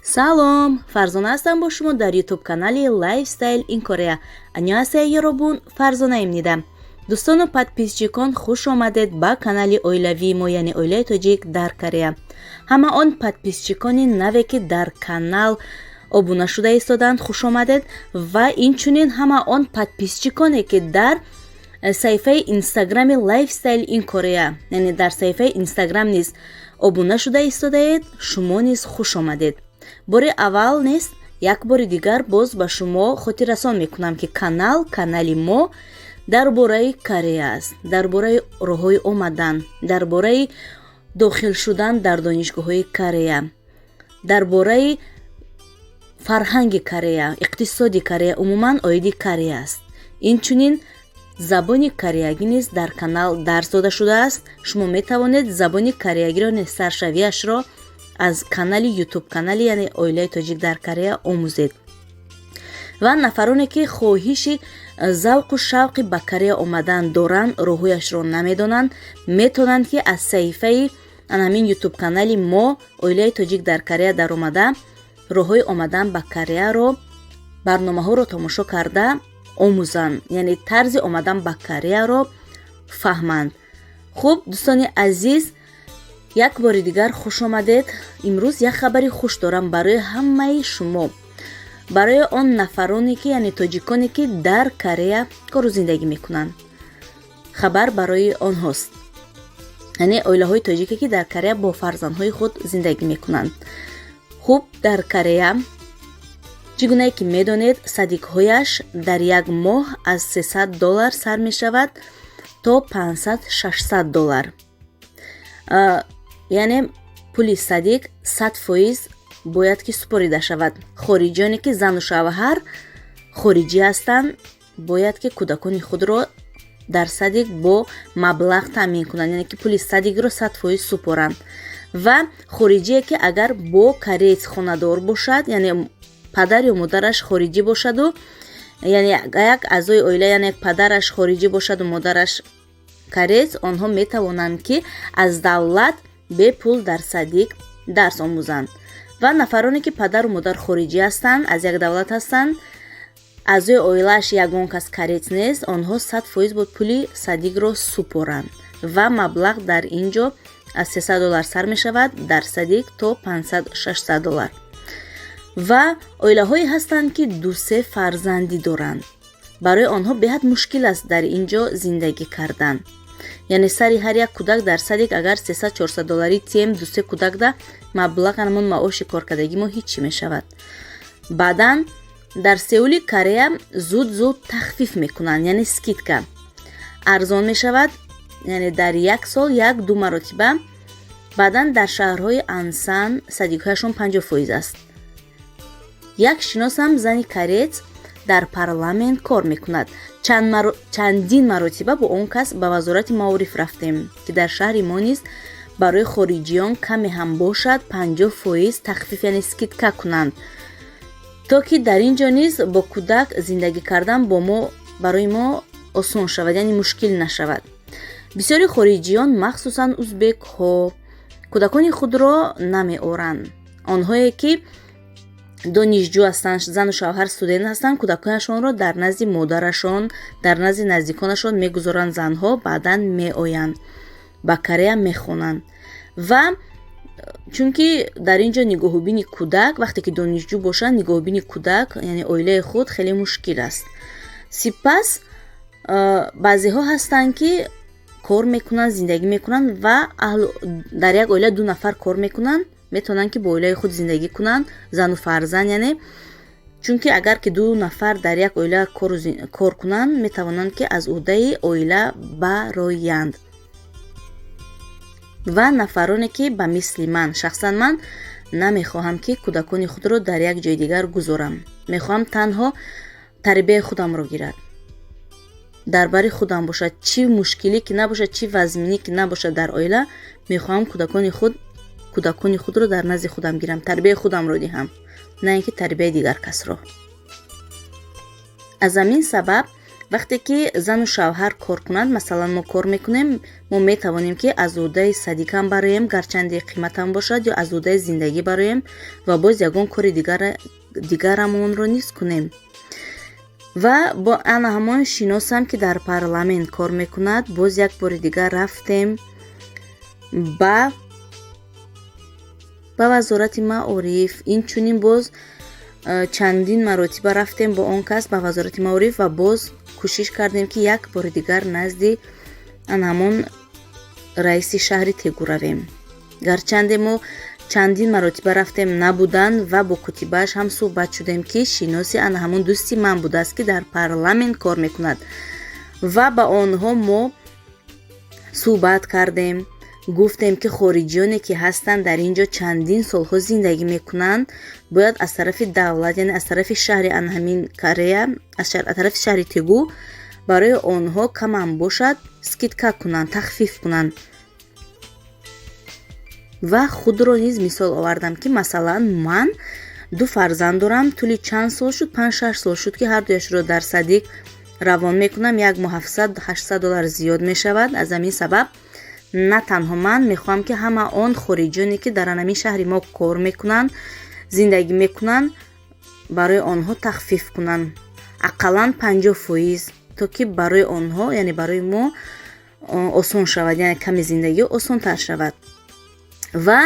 Салом, Фарзона ҳастам бо шумо дар Ютуб канали Lifestyle in Korea. 안녕하세요, 여러분. Фарзонаимнида. Дӯстону подписчикон, хуш омадед ба канали оилавии мо, яъне Оилаи тоҷик дар Корея. Ҳама он подписчикони наве, ки дар канал обуна шуда истоданд, хуш омадед ва инчунин ҳама он подписчиконе, ки дар саҳифаи Инстаграми Lifestyle in Korea, яъне дар саҳифаи Инстаграм низ обуна шуда истодаед, шумо низ хуш омадед. Бори аввал нест, як бори дигар боз ба шумо хотиррасон мекунам, ки канали мо дар бораи Корея аст, дар бораи роҳҳои омадан, дар бораи дохил шудан дар донишгоҳҳои Корея, дар бораи фарҳанги Корея, иқтисоди Корея, умуман оиди Корея аст. Инчунин забони кореягӣ низ дар канал дарс дода шудааст. Шумо метавонед забони кореягиро, саршавиашро аз канали Ютуб канали, яъне Оилаи тоҷик дар Корея омӯзед. Ва нафароне, ки хоҳиши, завқу шавқи ба Корея омадан доранд, роҳҳояшро намедонанд, метавонанд, ки аз саҳифаи ҳамин Ютуб канали мо, Оилаи тоҷик дар Корея, даромада, роҳҳои омадан ба Кореяро, барномаҳоро тамошо карда омӯзанд, яъне тарзи омадан ба Кореяро фаҳманд. Хуб, дӯстони азиз, як бори дигар хуш омадед. Имрӯз як хабари хуш дорам барои ҳамаи шумо, барои он нафароне ки, яъне тоҷиконе, ки дар Корея кору зиндагӣ мекунанд. Хабар барои онҳост, яъне оилаҳои тоҷике, ки дар Корея бо фарзандҳои худ зиндагӣ мекунанд. Хуб, дар Корея, чӣ гунае ки медонед, садикҳояш дар як моҳ аз 300 доллар сар мешавад то 500-600 доллар, яъне пули садик 100% бояд ки супорида шавад. Хориҷиёне, ки зану шавҳар хориҷӣ ҳастанд, бояд ки кӯдакони худро дар садик бо маблағ таъмин кунанд, яъне ки пули садикро 100% супоранд. Ва хориҷие, ки агар бо кореец хонадор бошад, яъне падар ё модараш хориҷӣ бошаду, яъне як аъзои оила, яъне падараш хориҷӣ бошаду модараш кореец, онҳо метавонанд, ки аз давлат бепул дар садик дарс омӯзанд. Ва нафароне, ки падару модар хориҷӣ ҳастанд, аз як давлат ҳастанд, аъзои оилааш ягон кас кореец нест, онҳо 100% бояд пули садикро супоранд ва маблағ дар ин ҷо аз 300 доллар сар мешавад дар садик то 500-600 доллар. Ва оилаҳое ҳастанд, ки дусе фарзандӣ доранд. Барои онҳо беҳад мушкил аст дар ин ҷо зиндагӣ кардан, яъне сари ҳар як кӯдак дар садик агар 300-400 долларӣ тием, дусе кӯдакда маблағ ҳамон маоши коркардагӣ мо ҳиччи мешавад. Баъдан дар Сеули Корея зуд зуд тахфиф мекунанд, яъне скидка, арзон мешавад, яъне дар як сол як ду маротиба. Баъдан дар шаҳрҳои Ансан садикҳояшон 50% аст. Як шиносам, зани кореец, дар парламент кор мекунад. Чандин маротиба бо он кас ба вазорати маориф рафтем, ки дар шаҳри мо низ барои хориҷиён каме ҳам бошад 50% тахфиф, яъне скидка кунанд, то ки дар ин ҷо низ бо кӯдак зиндагӣ кардан бо мо барои мо осон шавад, яъне мушкил нашавад. Бисёри хориҷиён, махсусан узбекҳо, кӯдакони худро намеоранд. Онҳое, ки донишҷӯ ҳастанд, зану шавҳар студент ҳастанд, кӯдаконашонро дар назди модарашон, дар назди наздиконашон мегузоранд. Занҳо баъдан меоянд ба Корея, мехонанд. Ва чунки дар ин ҷо нигоҳубини кӯдак, вақте ки донишҷӯ бошанд, нигоҳубини кӯдак, яъне оилаи худ, хеле мушкил аст. Сипас баъзеҳо ҳастанд, ки кор мекунанд, зиндагӣ мекунанд ва дар як оила ду нафар кор мекунанд, метавонанд, ки бо оилаи худ зиндагӣ кунанд, зану фарзанд, яъне чунки агар ки ду нафар дар як оила кор кунанд, метавонанд, ки аз ӯҳдаи оила бароянд. Ва нафароне, ки ба мисли ман, шахсан ман намехоҳам, ки кӯдакони худро дар як ҷои дигар гузорам, мехоҳам танҳо тарбияи худамро гирад, дар бари худам бошад, чӣ мушкилӣ ки набошад, чӣ вазминӣ ки набошад дар оила, мехоҳам кӯдакони худро дар назди худам гирам, тарбияи худамро диҳам, на ин ки тарбияи дигар касро. Аз ҳамин сабаб Вақте ки зану шавҳар кор кунанд, масалан, мо кор мекунем, мо метавонем, ки аз уҳдаи садик ам бароем, гарчанде қиматам бошад, ё аз уҳдаи зиндагӣ бароем ва боз ягон кори дигарамонро низ кунем. Ва бо ана ҳамон шиносам, ки дар парламент кор мекунад, боз як бори дигар рафтем ба вазорати маориф. Инчунин боз чандин маротиба рафтем бо он кас ба вазорати маориф ва боз кӯшиш кардем, ки як бори дигар назди ана ҳамон раиси шаҳри Тегу равем. Гарчанде мо чандин маротиба рафтем, набуданд, ва бо котибааш ҳам суҳбат шудем, ки шиноси ана ҳамон дӯсти ман будааст, ки дар парламент кор мекунад. Ва ба онҳо мо суҳбат кардем, гуфтем, ки хориҷиёне ки ҳастанд, дар ин ҷо чандин солҳо зиндагӣ мекунанд, бояд аз тарафи давлат, яъне аз тарафи шаҳри ана ҳамин Корея, аз тарафи шаҳри Тегу барои онҳо камам бошад, скидка кунанд, тахфиф кунанд. Ва худро низ мисол овардам, ки масалан, ман ду фарзанд дорам, тӯли чанд сол шуд, 5-6 сол шуд, ки ҳардуяшро дар садик равон мекунам. Як моҳ 700-800 доллар зиёд мешавад. Аз ҳамин сабаб на танҳо ман мехоҳам, ки ҳама он хориҷиёне, ки дар ҳамин шаҳри мо кор мекунанд, зиндагӣ мекунанд, барои онҳо тахфиф кунанд ақаллан 50%, то ки барои онҳо, яъне барои мо осон шавад, яъне ками зиндагӣ осонтар шавад. Ва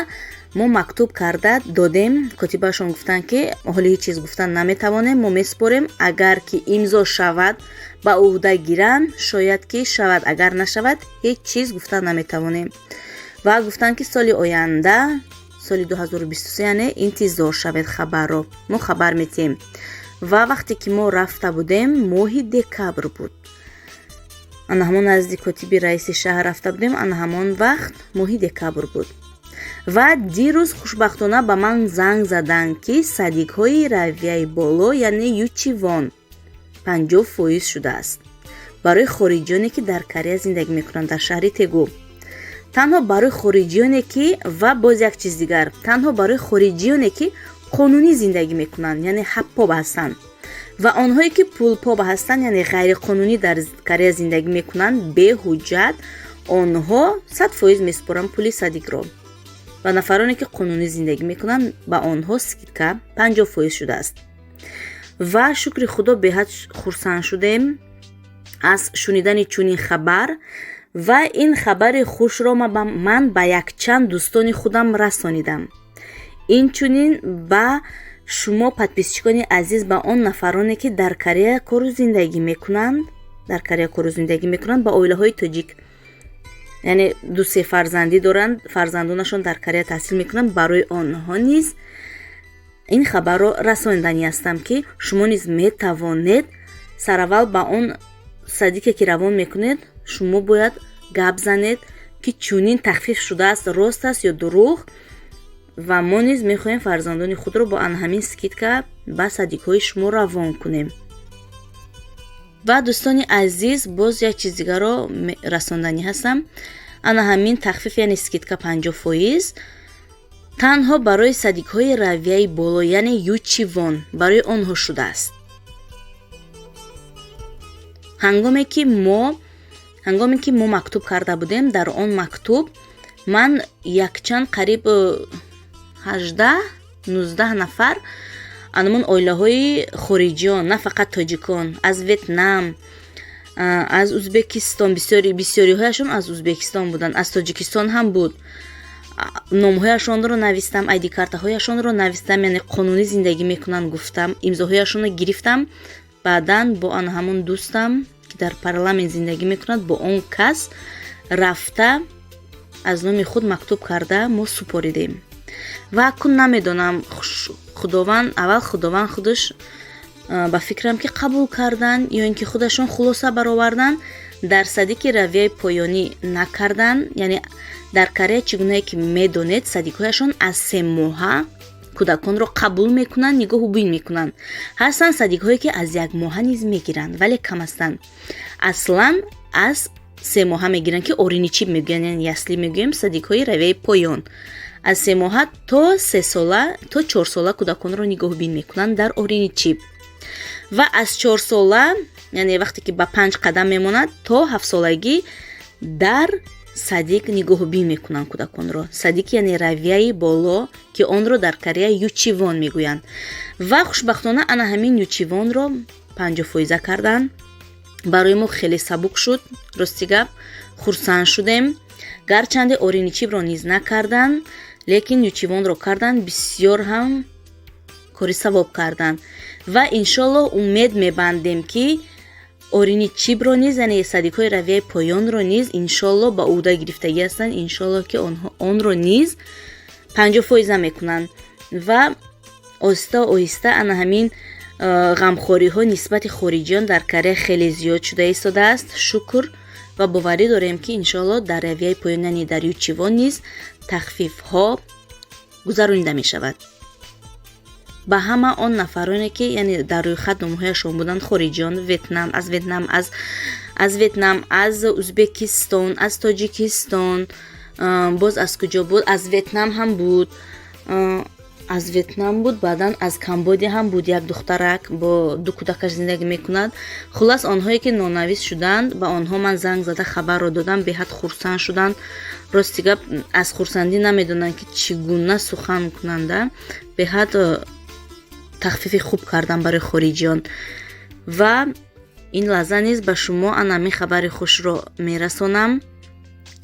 мо мактуб карда додем. Котибаашон гуфтанд, ки ҳоли ҳеҷ чиз гуфтан наметавонем, мо месупорем, агар ки имзо шавад, ба ӯҳда гиранд, шояд ки шавад, агар нашавад, ҳеҷ чиз гуфтан наметавонем. Ва гуфтанд, ки соли оянда, соли 2023, яъне интизор шавед хабарро, мо хабар метиҳем. Ва вақте ки мо рафта будем, моҳи декабр буд, ана ҳамон назди котиби раиси шаҳр рафта будем, ана ҳамон вақт моҳи декабр буд. Ва дирӯз хушбахтона ба ман занг заданд, ки садикҳои равияи боло, яъне 유치원, 50% шудааст барои хориҷиёне, ки дар Корея зиндагӣ мекунанд, дар шаҳри Тегу. Танҳо барои хориҷиёне ки, ва боз як чиз дигар, танҳо барои хориҷиёне, ки қонунӣ зиндагӣ мекунанд, яъне 합법 ҳастанд, ва онҳое, ки 불법 ҳастанд, яъне ғайриқонунӣ дар Корея зиндагӣ мекунанд, беҳуҷҷат, онҳо 100% месупоранд пули садикро. Ва нафароне, ки қонунӣ зиндагӣ мекунанд, ба онҳо скидка 50% шудааст. Ва шукри Худо, беҳад хурсанд шудем аз шунидани чунин хабар. Ва ин хабари хушро ман ба якчанд дӯстони худам расонидам, инчунин ба шумо, подписчикони азиз, ба он нафароне, ки дар Корея кору зиндагӣ мекунанд, дар Корея кору зиндагӣ мекунанд, ба оилаҳои тоҷик, яъне ду-се фарзандӣ доранд, фарзандонашон дар Корея таҳсил мекунанд, барои онҳо низ ин хабарро расониданӣ ҳастам, ки шумо низ метавонед сараввал ба он садике, ки равон мекунед, шумо бояд гап занед, ки чунин тахфиф шудааст, рост аст ё дурӯғ. Ва мо низ мехоҳем фарзандони худро бо ана ҳамин скидка ба садикҳои шумо равон кунем. Ва, дӯстони азиз, боз як чиз дигарро расонданӣ ҳастам. Ана ҳамин тахфиф, яъне скидка 50%, танҳо барои садикҳои равияи боло, яъне 유치원, барои онҳо шудааст. Ҳангоме ки мо мактуб карда будем, дар он мактуб ман якчанд, қариб 18-19 нафар анамон оилаҳои хориҷиён, на фақат тоҷикон, аз Ветнам, аз Узбекистон, бисёриҳояшон аз Узбекистон буданд, аз Тоҷикистон ҳам буд, номҳояшонро навистам, айди картаҳояшонро навистам, яъне қонунӣ зиндагӣ мекунанд гуфтам, имзоҳояшонро гирифтам. Баъдан бо ана ҳамон дӯстам, ки дар парламент зиндагӣ мекунад, бо он кас рафта, аз номи худ мактуб карда мо супоридем. Ва акун намедонам, Худованд, аввал Худованд худаш, ба фикрам, ки қабул кардан ё ин ки худашон хулоса баровардан, дар садики равияи поёнӣ накардан. Яъне дар Корея, чӣ гунае ки медонед, садикҳояшон аз 3 моҳа кӯдаконро қабул мекунанд, нигоҳу бин мекунанд. Ҳастанд садикҳое, ки аз 1 моҳа низ мегиранд, вале кам ҳастанд. Аслан аз 3 моҳа мегиранд, ки 어린이집 мегӯянд, яъне ясли мегӯем, садикҳои равияи поён аз 3 моҳа то 3 сола, то 4 сола кӯдаконро нигоҳубин мекунанд дар 어린이집, ва аз 4 сола Яъне вақте ки ба 5 қадам мемонад, то 7-солагӣ дар садик нигоҳубин мекунанд кӯдаконро. Садик, яъне равияи боло, ки онро дар Корея 유치원 мегӯянд. Ва хушбахтона ана ҳамин 유치원ро 50 фоиза карданд. Барои мо хеле сабук шуд, рости гап, хурсанд шудем. Гарчанде 어린이집ро низ накарданд, лекин 유치원ро карданд. Бисёр ҳам кори савоб карданд ва иншоллоҳ умед мебандем, ки 어린이집ро низ, яъне садикҳои равияи поёнро низ иншоллоҳ ба ӯҳда гирифтагӣ ҳастанд. Иншоллоҳ, ки онро низ 50 фоиза мекунанд ва оҳиста оҳиста ана ҳамин ғамхориҳо нисбати хориҷиён дар Корея хеле зиёд шуда истодааст. Шукр ва боварӣ дорем, ки иншоаллоҳ дар равияи поён, яъне дар 유치원 низ тахфифҳо гузаронида мешавад. Ба ҳама он нафароне, ки яъне дар рӯйхат номҳояшон буданд, хориҷиён, Ветнам, аз Ветнам, аз Ветнам, аз Узбекистон, аз Тоҷикистон, боз аз куҷо буд, аз Ветнам ҳам буд, аз Ветнам буд, баъдан аз Камбодия ҳам буд, як духтарак бо ду кӯдакаш зиндагӣ мекунад. Хуллас, онҳое ки нонавис шуданд, ба онҳо ман занг зада хабарро додам. Беҳад хурсанд шуданд. Рости гап, аз хурсандӣ намедонанд, ки чӣ гуна сухан кунанда. Беҳад тахфифи хуб кардам барои хориҷиён ва ин лаҳза низ ба шумо анами хабари хушро мерасонам.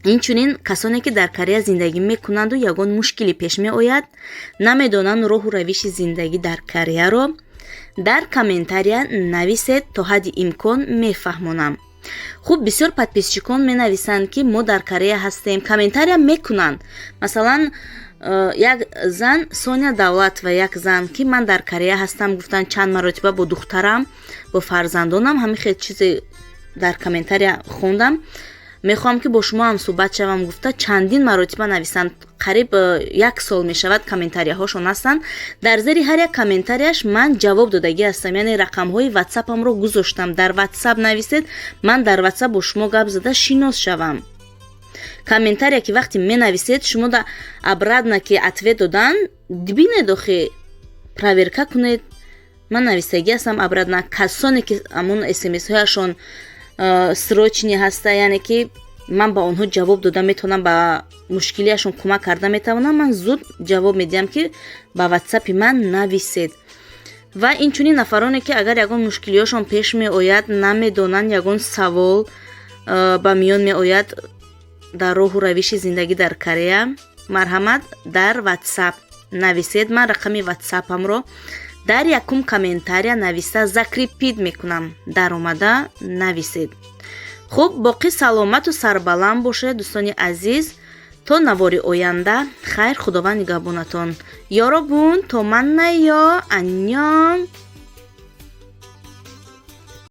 Инчунин касоне, ки дар Корея зиндагӣ мекунанду ягон мушкиле пеш меояд, намедонанд роҳу равиши зиндагӣ дар Кореяро, дар комментария нависед, то ҳадди имкон мефаҳмонам. Хуб, бисёр подписчикон менависанд, ки мо дар Корея ҳастем, комментария мекунанд. Масалан, як зан, Соня Давлатова, як зан, ки ман дар Корея ҳастам, гуфтанд, чанд маротиба бо духтарам, бо фарзандонам, ҳамин хел чизе дар комментария хондам, мехоҳам, ки бо шумо ҳам суҳбат шавам, гуфта чандин маротиба нависанд. Қариб як сол мешавад, комментарияҳошон ҳастанд. Дар зери ҳар як комментарияш ман ҷавоб додагӣ ҳастам, яъне рақамҳои ватсапамро гузоштам. Дар ватсап нависед, ман дар ватсап бо шумо гап зада шинос шавам. Комментария ки вақте менависед, шумо да обратно ки ответ додан бинед, охи проверка кунед, ман нависагӣ ҳастам обратно. Касоне ки ҳамон смсҳояшон срочный ҳаста, яъне ки ман ба онҳо ҷавоб дода метавонам, ба мушкилиашон кӯмак карда метавонам, ман зуд ҷавоб медиҳам, ки ба ватсапи ман нависед. Ва инчунин нафароне, ки агар ягон мушкилиҳошон пеш меояд, намедонанд, ягон савол ба миён меояд дар роҳу равиши зиндагӣ дар Корея, марҳамат, дар ватсап нависед. Ман рақами ватсапамро дар якум комментария нависта закрепить мекунам, даромада нависед. Хуб, боқӣ саломату сарбаланд бошед, дӯстони азиз, то навори оянда. Хайр, Худованд нигаҳбонатон. 여러분, 또 만나요. 안녕.